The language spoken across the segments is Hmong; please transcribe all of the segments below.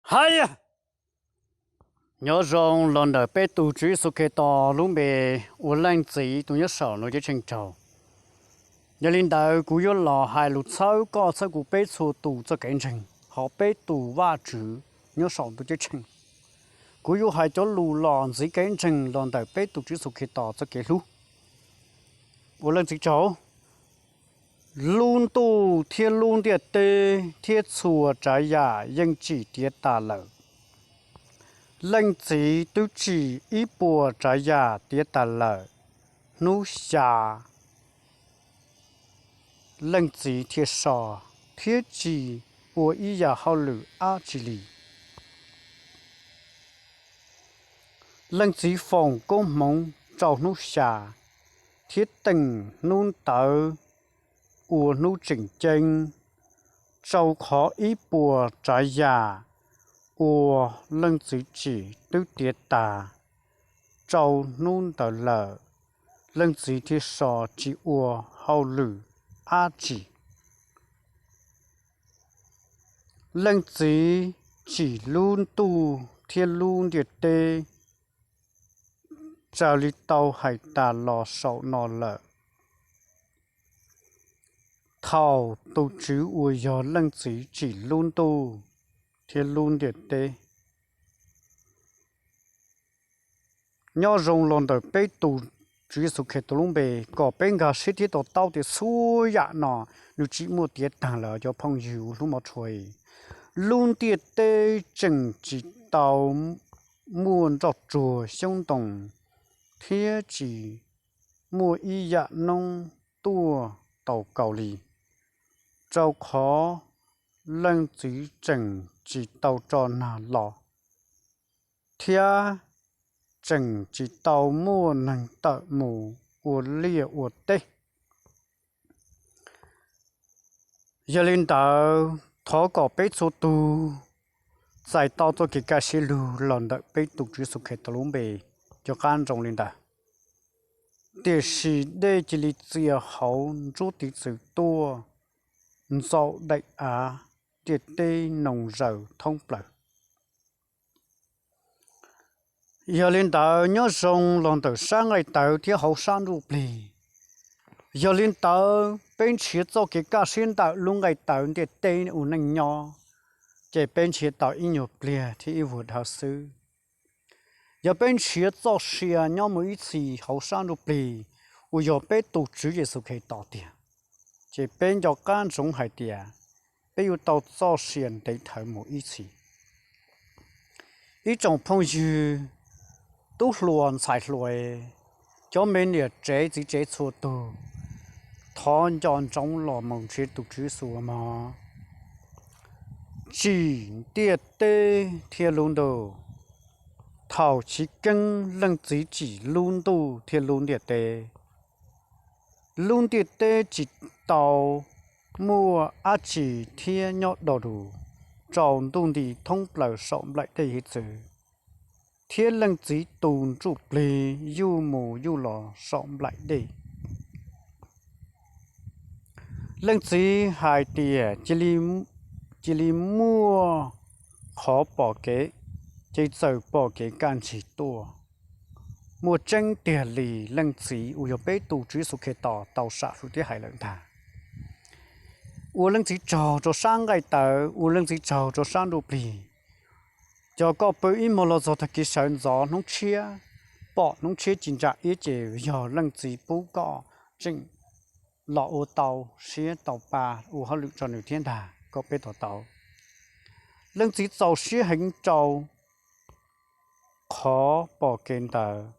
Hais tias, nyob zoo los ntawm peb tus Tswv Yexus Khetos lub npe, ua Leej Txiv tus nyob saum ntuj ceeb tsheej tsaug. Yog li ntawd kuv yuav los hais lus txhawb koj txhawb kuv peb txhua tus txoj kev ntseeg hauv peb tus Vajtswv nyob saum ntuj ceeb tsheej. Kuv yuav hais cov lus los ntxiv kev ntseeg los ntawm peb tus Tswv Yexus Khetos txoj kev hlub. Ua Leej Txiv tsaug. Lub ntuj thiab lub ntiaj teb thiab txhua tsav yam yeej tsim tiav tas lawm. Leej Txiv twb tsim ib puas tsav yam tiav tas lawm. Hnub xya Leej Txiv thiaj so thiab tsis ua ib yam hauj lwm dab tsi li. Leej Txiv foom koob hmoov rau hnub xya thiab teem hnub ntawd ua hnub tseem ceeb, rau qhov ib puas tsav yam uas Leej Txiv tsim twb tiav tas rau hnub ntawd lawm. Leej Txiv thiaj so tsis ua hauj lwm dab tsi. Leej Txiv tsim lub ntuj thiab lub ntiaj teb raws li tau hais tas los saum no lawm. Thaum tus Tswv uas yog Leej Txiv tsim lub ntuj thiab lub ntiaj teb, nyob zoo los ntawm peb tus Tswv Yexus Khetos lub npe, kom peb nkag siab thiab to taub tias txhua yam no nws tsis muaj tiav taag lawm cov phooj ywg hlub mov tshua. Lub ntiaj teb tseem tsis tau muaj nroj tsuag xyoob ntoo thiab tsis muaj ib yam noob tuaj tau kaus li, rau qhov Leej Txiv tseem tsis tau tso nag los thiab tseem tsis tau muaj neeg tawm mus ua liaj ua teb. Yog li ntawd, thov kom peb txhua tus txais tau txoj kev kaj siab lug los ntawm peb tus Tswv Yexus Khetos lub npe, cov qab ntsoov li ntawd. Tiam sis dej cia li txia hauv nruab tiv txwv tuaj, ntxaum daim av, ntiaj teb noo zaws thoob plaws. Yog li ntawd, nyob zoo los ntawm sab nqaij tawv thiab hauv sab ntsuj plig. Yog li ntawd, peb nrhiav txoj kev kaj siab ntawm lub nqaij tawv ntiaj teb ua neej nyob, ces peb nrhiav tau ib nyuag pliag thiab ib vuag dhawv xwb. Yog peb nrhiav txoj sia nyob mus ib txhis hauv sab ntsuj plig uas yog peb tus Tswv Yexus Khetos tiag, ces peb nco qab ntsoov hais tias peb yuav tau txoj sia ntev dhawv mus ib txhis. Ib tsoom phooj ywg, tub hluas ntxhais hluas, cov me niam tsev txiv tsev txhua tus, thov nco ntsoov los mus nrhiav tus Tswv Yexus mog. Tsim ntiaj teb thiab lub ntuj. Thaum chiv keeb Leej Txiv tsim lub ntuj thiab lub ntiaj teb, lub ntiaj teb tsis tau muaj dab tsi thiab nyob do dus rau ntuj nti thoob plaws saum nplaim dej hiav txwv, thiab Leej Txiv tus ntsuj plig yuj mus yuj los saum nplaim dej. Leej Txiv hais tias, cia li muaj qhov pom kev, ces txawm pom kev kaj ntsig tuaj. Muaj tseeb tiag li, Leej Txiv uas yog peb tus Tswv Yexus Khetos tau sam hwm thiab hais lawm ntag. Ua Leej Txiv tsaug rau sab nqaij tawv, ua Leej Txiv tsaug rau sab ntsuj plig. Cov koj pw ib hmos los txog tag kis sawv ntxov hnub tshiab, pom hnub tshiab ci ntsa iab ces yog Leej Txiv pub koj tseem los ua tau siab tau pa ua hauj lwm tso nws thiab ntag, koj peb to taub. Leej Txiv txaus siab heev rau qhov pom kev ntawd,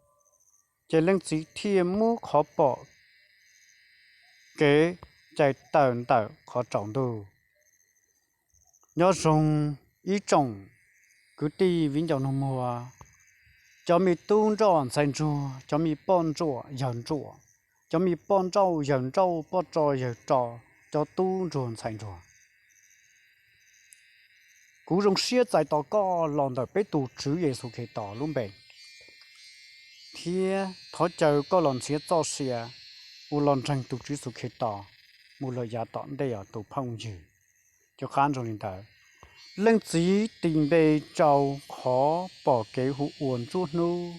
ces Leej Txiv thiaj muab qhov pom kev cais tawm ntawm qhov tsaus ntuj. Nyob zoo ib tsoom kwv tij viv ncaus nus muag, cov me tub nroj ntxhais ntsuag, cov me poj nruam yawg nruam, cov me poj nrauj yawg nrauj, poj tso yawg tso, cov tub ntsuag ntxhais ntsuag. Kuv zoo siab txais tos koj los ntawm peb tus Tswv Yexus Khetos lub npe, thiab thov caw koj los nrhiav txoj sia uas los ntseeg tus Tswv Yexus Khetos mus lawm yav tom ntej os tus phooj ywg. Cov qab ntsoov li ntawd, Leej Txiv tis npe rau qhov pom kev hu ua ntsuab hnub,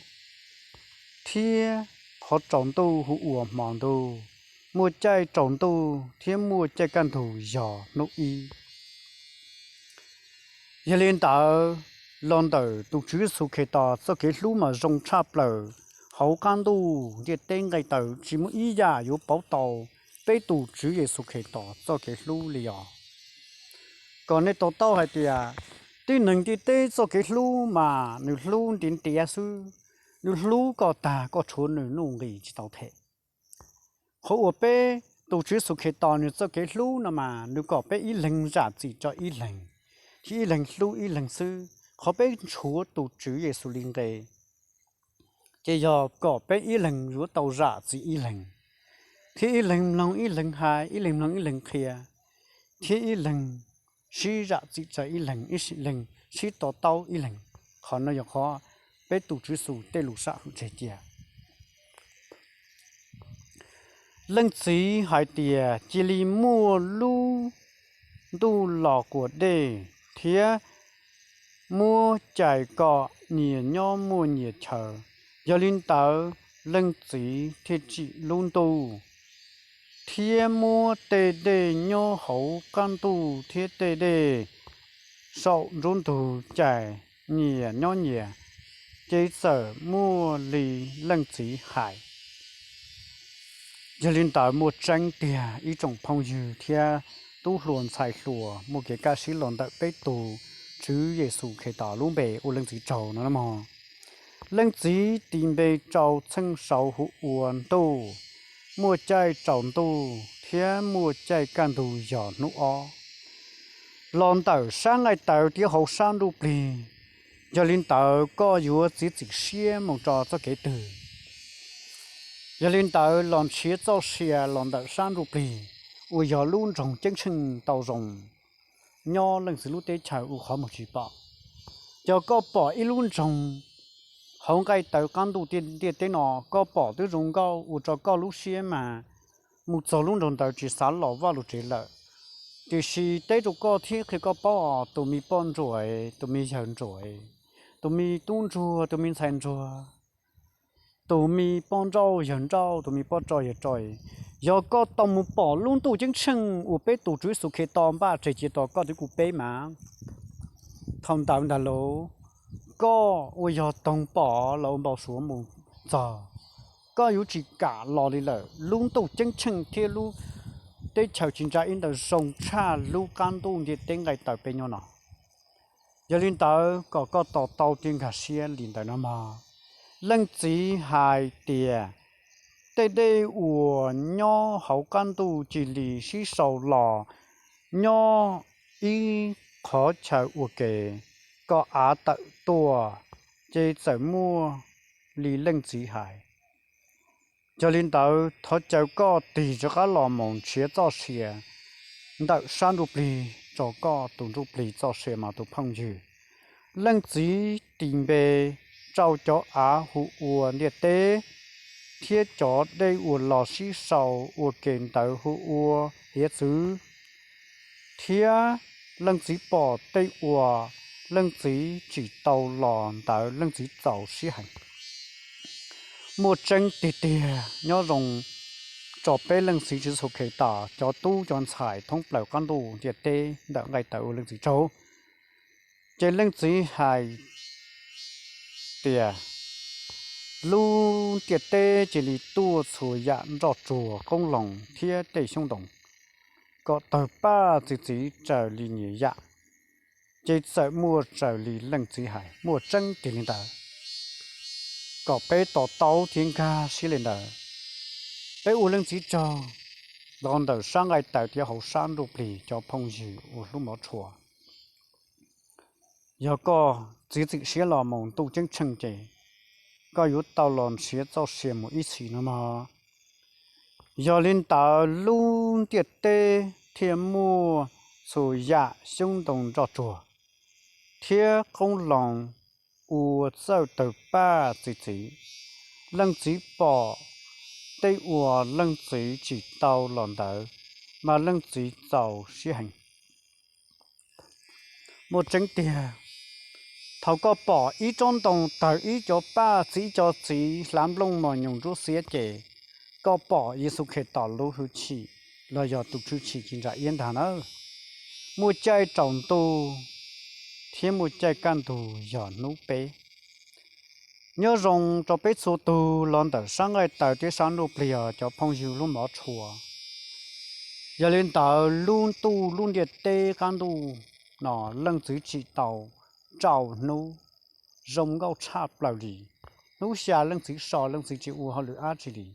thiab qhov tsaus ntuj hu ua hmo ntuj, muaj caij tsaus ntuj thiab muaj caij kaj ntug yog hnub ib. Yog li ntawd, los ntawm tus Tswv Yexus Khetos txoj kev hlub mas zoo tshaj plaws, hauv qab ntuj ntiaj teb nqaij tawv tsis muaj ib yam yuav pauv tau peb tus Tswv Yexus Khetos txoj kev hlub li os. Kom nej to taub hais tias, tib neeg ntiaj teb txoj kev hlub mas nws hlub ntiav ntiav xwb, nws hlub koj tag koj tshuav nws nuj nqis tsis tau them. Qhov uas peb tus Tswv Yexus Khetos nws txoj kev hlub no mas nws kom peb ib leeg zam txim rau ib leeg, thiab ib leeg hlub ib leeg xwb. Qhov peb ntshuav tus Tswv Yexus li nqe, ces yog kom peb ib leeg yuav tau zam txim ib leeg, thiab ib leeg mloog ib leeg hais, ib leeg mloog ib leeg qhia, thiab ib leeg sib zam txim rau ib leeg, ib leeg sib to taub ib leeg. Qhov no yog qhov peb tus Tswv Yexus tej lus sam hwm tseg cia. Leej Txiv hais tias, cia li muaj lub ntuj los quas dej, thiab muab cais kom nyias nyob muaj nyias chaw. Yog li ntawd, Leej Txiv thiaj tsim lub ntuj, thiab muab tej dej nyob hauv qab ntuj thiab tej dej saum nruab ntug cais nyias nyob nyias, ces txawm muaj li Leej Txiv hais. Yog li ntawd, muaj tseeb tiag ib tsoom phooj ywg thiab tub hluas ntxhais hluas muaj kev kaj siab los ntawm peb tus Tswv Yexus Khetos lub npe ua Leej Txiv tsaug no mog. Leej Txiv tis npe rau txheej saud hu ua ntuj, muaj caij tsaus ntuj thiab muaj caij kaj ntug yog hnub ob. Los ntawm sab nqaij tawv thiab hauv sab nruj plig, yog li ntawd koj yuav txiav txim siab mus rau txoj kev twg? Yog li ntawd, los nrhiav txoj sia los ntawm sab nruj plig, uas yog lub nroog ceeb tsheej tau zoo nyob Leej Txiv lub teb chaws ua qhov muag tsis pom. Yog koj pom ib lub nroog hauv nqaij tawv qab ntuj ntiaj teb no, koj pom twb zoo nkauj ua rau koj lub siab mas mus txog lub nroog ntawd tsis xav los Vajluskub lawm. Tiam sis teb rau koj thiab qhia koj paub os, tus me poj ntsuam, tus me yawg ntsuam, tus me tub ntsuag, tus me ntxhais ntsuag, tus me poj nrauj yawg nrauj, tus me poj roj yawg roj, yog koj tau mus pom lub ntuj ceeb tsheej uas peb tus Tswv Yexus Khetos npaj tseg cia rau koj twb kuj peb mas, thaum ntawd ntag lauj, koj uas yog toog pom los ua npau suav mus txog, koj yuav tsis kam los li lawm. Lub ntuj ceeb tsheej thiab lub teb chaws tsis ntsa ib ntawd zoo tshaj lub qab ntuj ntiaj teb nqaij tawv peb nyob no. Yog li ntawd, kom koj to taub thiab nkag siab li ntawd no mog. Leej Txiv hais tias, tej dej uas nyob hauv qab ntuj cia li sib sau los nyob ib qhov chaw ua ke, kom av tawm tuaj, ces txawm muaj li Leej Txiv hais. Yog li ntawd, thov caw koj tig rov qab los mus nrhiav txoj sia ntawm sab nruj plig rau koj tus nruj plig txoj sia mas tus phooj ywg. Leej Txiv tis npe rau cov av hu ua ntiaj teb, thiab cov dej uas los sib sau ua ke ntawd hu ua hiav txwv, thiab Leej Txiv pom tej uas Leej Txiv tsim tau los ntawd Leej Txiv txaus siab heev. Muaj tseeb tiag tiag, nyob zoo rau peb Leej Txiv Tswv Yexus Khetos cov tub cov ntxhais thoob plaws qab ntuj ntiaj teb ntawm nqaij tawv ua Leej Txiv tsaug. Ces Leej Txiv hais tias, lub ntiaj teb cia li tuaj txhua yam nroj tsuag qoob loo thiab tej xyoob ntoo, kom tawg paj txi txiv raws li nyias yam. Ces txawm muaj raws li Leej Txiv hais. Muaj tseeb tiag li ntawd, kom peb to taub thiab nkag siab li ntawd. Peb ua Leej Txiv tsaug los ntawm sab nqaij tawv thiab hauv sab nruj plig cov phooj ywg uas hlub mov tshua. Yog koj txiav txim siab los mus ntuj ceeb tsheej ces koj yuav tau los nrhiav txoj sia mus ib txhis no mog. Yog li ntawd lub ntiaj teb thiaj muaj txhua yam xyoob ntoo nroj tsuag thiab qoob loo ua txawj tawg paj txi txiv. Leej Txiv pom tej uas Leej Txiv tsim tau los ntawd, mas Leej Txiv txaus siab heev. Muaj tseeb tiag, thaum koj pom ib tsob ntoo tawg ib cov paj txiv ib cov txiv hlav nplooj mos nyoos ntsuab xiab ces koj pom Yexus Khetos lub hwj chim los yog tus hwj chim ci ntsa iab ntag na. Muaj caij tsaus ntuj thiab muaj caij kaj ntug yog hnub peb. Nyob zoo rau peb txhua tug los ntawm sab nqaij taws thiab sab ntuj plig os cov phooj ywg lub mov tshua. Yog li ntawd lub ntuj lub ntiaj teb qab ntuj no leej txiv tsim tau rau hnub zoo nkauj tshaj plaws li. Hnub xya leej txiv so leej txiv tsis ua hauj lwm dab tsi li.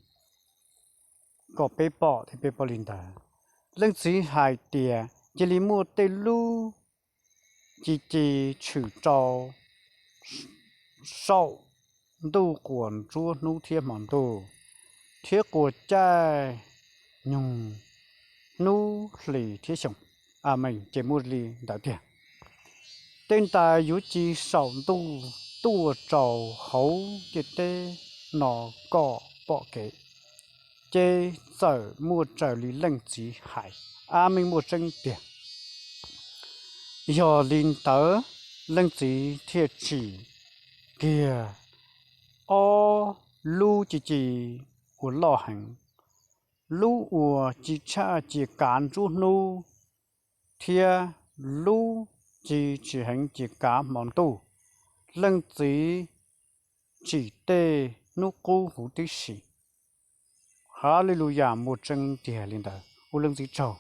Kom peb pom thiab peb paub li ntawd. Leej txiv hais tias cia li muaj tej lub ci ci tshwm rau saum ntuj quas ntsuab hnub thiab hmo ntuj, thiab quas caij nyoog hnub hlis thiab xyoo. Amees, ces muaj li ntawd tiag. Tej ntais yuav ci saum ntuj tuaj rau hauv ntiaj teb no kom pom kev, ces txawm muaj raws li leej txiv hais. Amees, muaj tseeb tiag. Yog li ntawd leej txiv thiaj tsim kiag ob lub ci ci uas loj heev, lub uas ci tshaj ci kav ntsuab hnub thiab lub ci tsis heev ci kav hmo ntuj. Leej txiv tsim tej hnub qub huv tib si. Haleluyas, muaj tseeb tiag li ntawd, ua leej txiv tsaug.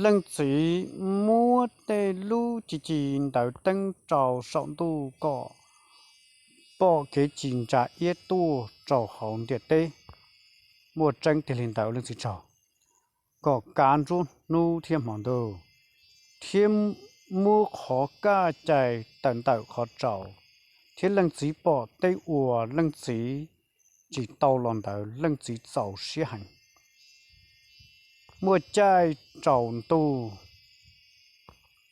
Leej txiv muab tej lub ci ci ntawd teeb rau saum ntuj kom pom kev ci ntsa iab tuaj rau hauv ntiaj teb. Muaj tseeb tiag li ntawd, ua leej txiv tsaug. Kom kav ntsuab hnub thiab hmo ntuj, thiab muab qhov kaj cais tawm ntawm qhov tsaus, thiab leej txiv pom tej uas leej txiv tsis tau los ntawd leej txiv txaus siab heev. Muaj caij tsaus ntuj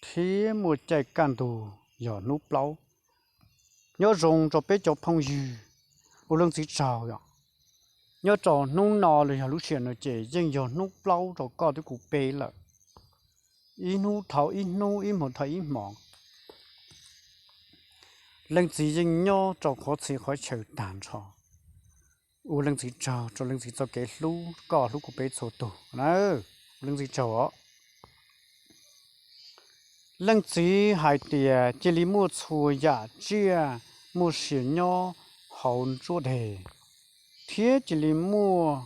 thiab muaj caij kaj ntug yog hnub plaub. Nyob zoo rau peb cov phooj ywg, ua leej txiv tsaug os. Nyob rau hnub no los yog lub sij hawm no ces yeej yog hnub plaub rau koj thiab kuv peb lawm. Ib hnub dhau ib hnub, ib hmos dhau ib hmos, leej txiv yeej nyob rau qhov txhia qhov chaw tag nrho. Ua leej txiv tsaug rau leej txiv txoj kev hlub koj hlub kuv peb txhua tus na. Ua leej txiv tsaug os. Leej txiv hais tias cia li muaj txhua yam tsiaj muaj sia nyob hauv nruab deg, thiab cia li muaj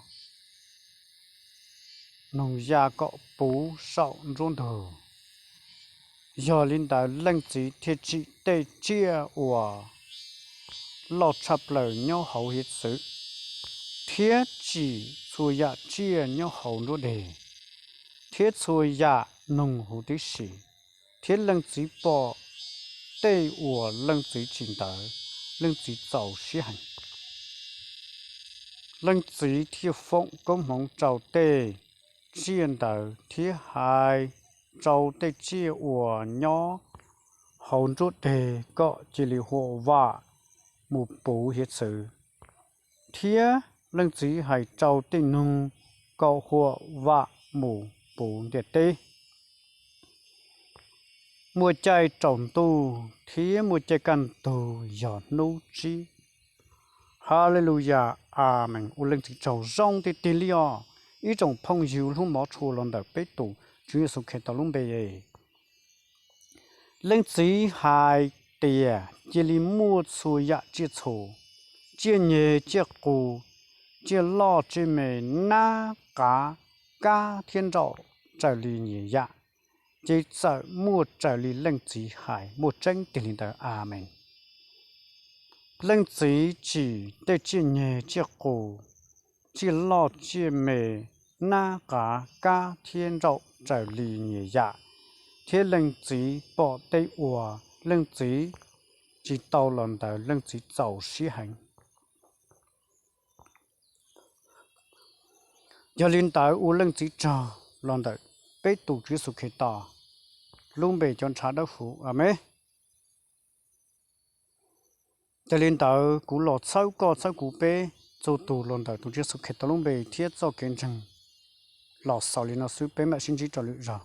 noog ya kom puv saum nruab ntug. Yog li ntawd leej txiv thiaj tsim tej tsiaj uas loj tshaj plaws nyob hauv hiav txwv, thiab tsim txhua yam tsiaj nyob hauv nruab deg, thiab txhua yam noog huv tib si, thiab leej txiv pom tej uas leej txiv tsim ntawd, leej txiv txaus siab heev. Leej txiv thiaj foom koob hmoov rau tej tsiaj ntawd thiab hais rau tej tsiaj uas nyob hauv nruab deg kom cia li huam vam mus puv hiav txwv, thiab leej txiv hais rau tej noog kom huam vam mus puv ntiaj teb. Muaj caij tsaus ntuj thiab muaj caij kaj ntug yog hnub tsib. Haleluyas, amees, ua leej txiv tsaug zoo tiag tiag li os. Ib tsoom phooj ywg hlub mov tshua los ntawm peb tus Tswv Yexus Khetos lub npe, leej txiv hais tias cia li muaj txhua yam tsiaj txhu, tsiaj nyeg tsiaj qus, tsiaj loj tsiaj me, nab qav kab thiab nraum raws li nyias yam, ces txawm muaj raws li leej txiv hais. Muaj tseeb tiag li ntawd, amees. Leej txiv tsim tej tsiaj nyeg tsiaj qus, tsiaj loj tsiaj me, nab qav kab thiab nraum raws li nyias yam, thiab leej txiv pom tej uas leej txiv tsis tau los ntawd leej txiv txaus siab heev. Yog li ntawd ua leej txiv tsaug los ntawm peb tus Tswv Yexus Khetos lub npe cov ntshav dawb huv, amees. Yog li ntawd kuv los txhawb koj txhawb kuv peb txhua tus los ntawm tus Tswv Yexus Khetos lub npe thiab txoj kev ntseeg los xaus li no xwb, peb mam sib ntsib rau lwm zaug.